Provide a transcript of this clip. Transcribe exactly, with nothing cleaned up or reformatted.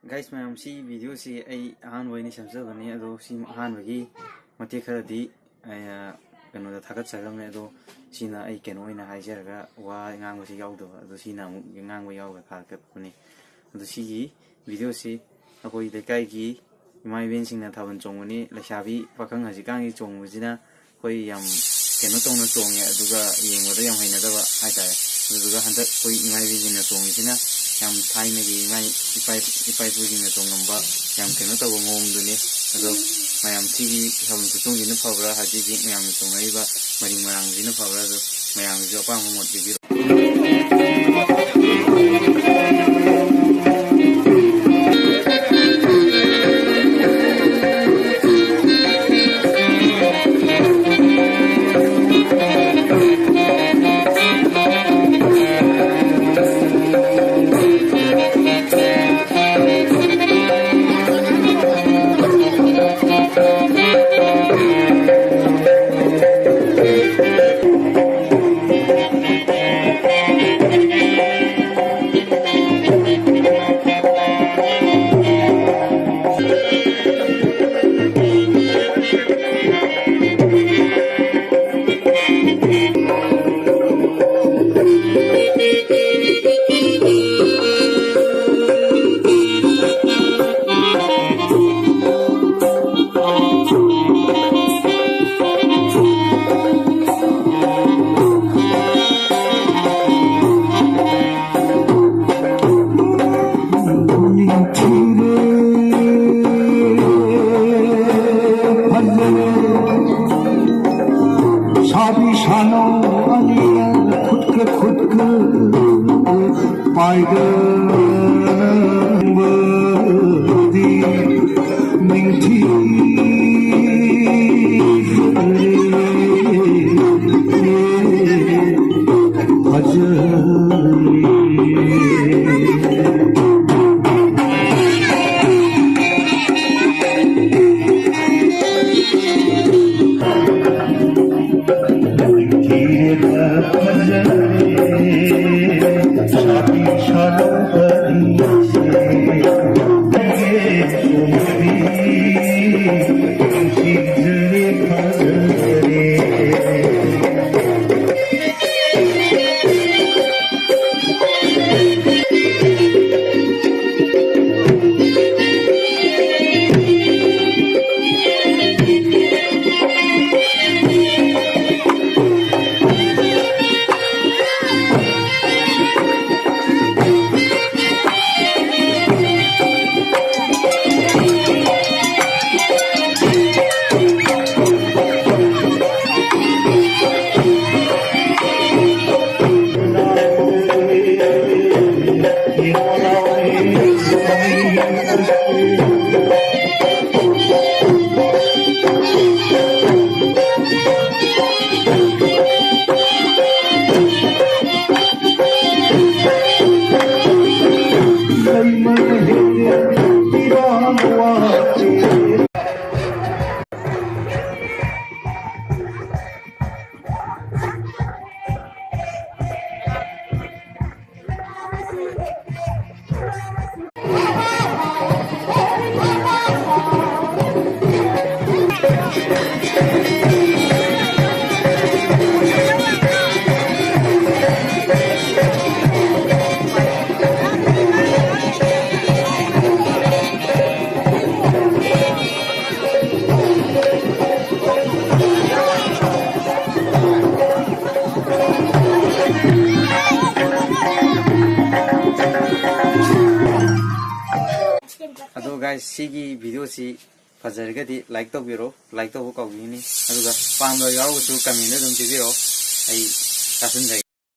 Guys ꯃꯌꯥꯝ, ꯁꯤ video ꯁꯤ ꯑꯩ ꯑꯍꯥꯟꯕ ꯑꯣꯏꯅ ꯁꯦꯝꯖꯕꯅꯤ꯫ ꯑꯗꯣ ꯁꯤ ꯑꯍꯥꯟꯕꯒꯤ ꯃꯇꯦꯛ ꯈꯔꯗꯤ ꯑꯩ, ꯑ, ꯀꯩꯅꯣꯗ ꯊꯥꯒꯠꯆꯈ꯭ꯔꯕꯅꯦ꯫ ꯑꯗꯣ ꯁꯤꯅ ꯑꯩ ꯀꯩꯅꯣ ꯑꯣꯏꯅ ꯍꯥꯏꯖꯔꯒ, ꯋꯥ ꯉꯥꯡꯕꯁꯤ ꯌꯥꯎꯗꯕ, ꯑꯗꯣ ꯁꯤꯅ ꯑꯃꯨꯛ ꯉꯥꯡꯕ ꯌꯥꯎꯔꯒ ꯊꯥꯒꯠꯄꯅꯦ꯫ ꯑꯗꯣ ꯁꯤꯒꯤ video ꯁꯤ ꯑꯩꯈꯣꯏ ꯂꯩꯀꯥꯏꯒꯤ ꯏꯃꯥ ꯏꯕꯦꯟꯁꯤꯡꯅ ꯊꯥꯕꯜ ꯆꯣꯡꯕꯅꯤ꯫ ꯂꯩꯁꯥꯕꯤ ꯄꯥꯈꯪ ꯍꯧꯖꯤꯛꯀꯥꯟꯒꯤ ꯆꯣꯡꯕꯁꯤꯅ ꯑꯩꯈꯣꯏ ꯌꯥꯝ ꯀꯩꯅꯣ ꯇꯧꯅ ꯆꯣꯡꯉꯦ, ꯑꯗꯨꯒ ꯌꯦꯡꯕꯗ ꯌꯥꯝ ꯍꯩꯅꯗꯕ ꯍꯥꯏꯇꯥꯔꯦ꯫ ꯑꯗꯨꯗꯨꯒ ꯍꯟꯗꯛ ꯑꯩꯈꯣꯏ ꯏꯃꯥ ꯏꯕꯦꯟꯁꯤꯡꯅ ꯆꯣꯡꯉꯤꯁꯤꯅ ꯌꯥꯝ ꯊꯥꯏꯅꯒꯤ ꯏꯃꯥ ꯏꯄꯥ ꯏꯄꯥ ꯏꯄꯨꯁꯤꯡꯅ ꯆꯣꯡꯉꯝꯕ ꯌꯥꯝ ꯀꯩꯅꯣ ꯇꯧꯕ ꯃꯑꯣꯡꯗꯨꯅꯤ꯫ ꯑꯗꯣ ꯃꯌꯥꯝ ꯁꯤꯒꯤ ꯊꯥꯕꯜ ꯈꯨꯆꯣꯡꯁꯤꯅ ꯐꯕ꯭ꯔꯥ, ꯍꯧꯖꯤꯛ ꯍꯧꯖꯤꯛ ꯃꯌꯥꯝꯅ ꯆꯣꯡꯅꯔꯤꯕ ꯃꯔꯤꯡ ꯃꯔꯥꯡꯁꯤꯅ ꯐꯕ꯭ꯔꯥ? ꯑꯗꯣ ꯃꯌꯥꯝꯒꯤꯁꯨ ꯑꯄꯥꯝꯕ ꯃꯣꯠ ꯄꯤꯕꯤꯔꯣ꯫ ꯁꯥꯕꯤ ꯁꯥꯅꯧ ꯑꯅꯤꯃꯛ ꯈꯨꯠꯀ ꯈꯨꯠꯀ ꯄꯥꯏꯒꯟꯕꯗꯤ ꯅꯤꯡꯊꯤꯖꯔꯦ꯫ ꯐꯖꯔꯦ꯫ ꯅꯤꯡꯊꯤꯔꯦꯗ ꯐꯖꯔꯦ꯫ ꯁꯥꯕꯤ ꯁꯥꯅꯧ ꯑꯗꯣ guys, ꯁꯤꯒꯤ video ꯁꯤ ꯐꯖꯔꯒꯗꯤ like ꯇꯧꯕꯤꯔꯣ, like ꯇꯧꯕ ꯀꯥꯎꯕꯤꯒꯅꯤ꯫ ꯑꯗꯨꯒ ꯄꯥꯝꯕ ꯌꯥꯎꯔꯒꯁꯨ comment ꯑꯗꯨꯝ ꯄꯤꯕꯤꯔꯛꯑꯣ, ꯑꯩ ꯇꯥꯁꯤꯟꯖꯒꯦ꯫